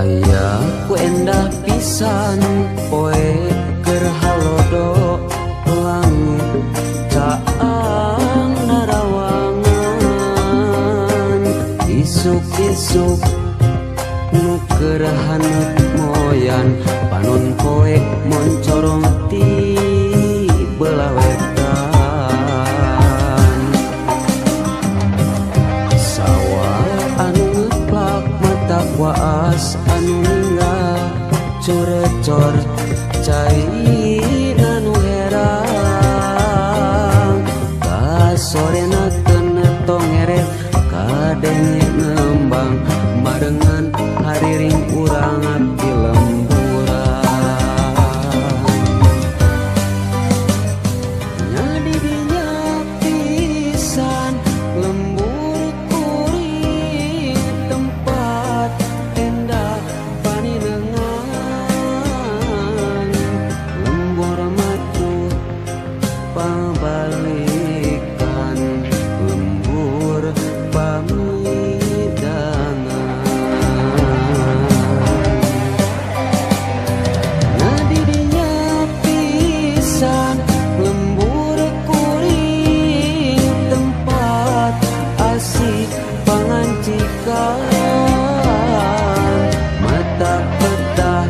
Aya ku endah pisan poe keur halodo langit caang narawangan isuk-isuk nu keur haneut moyan panon poe moncorong ti belah wetan sawah anu ngeplak mata waas anu ninggal corecor cai anu herang kasorena teu tongeret kadenge ngembang marengan hariring urang abdi lemburan nya di dinya pisan lembur kuring tempat endah paninengan lembur matuh pabalikan lembur pamidangan nya di dinya pisan lembur kuring tempat asik pangancikan mata petah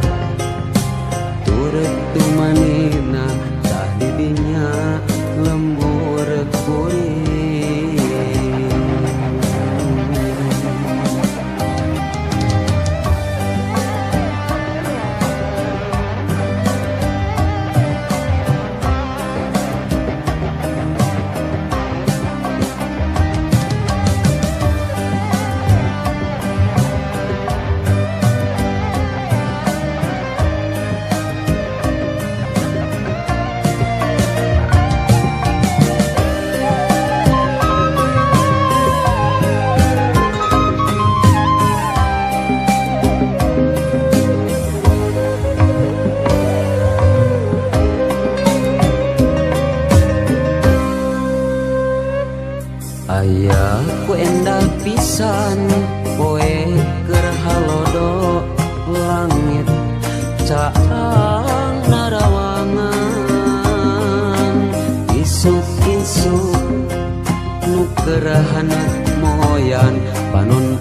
turut tumanina tah di dinya lembur kuring. Aya ku endah pisan poe keur halodo langit caang narawangan isuk-isuk nu keur haneut moyan panon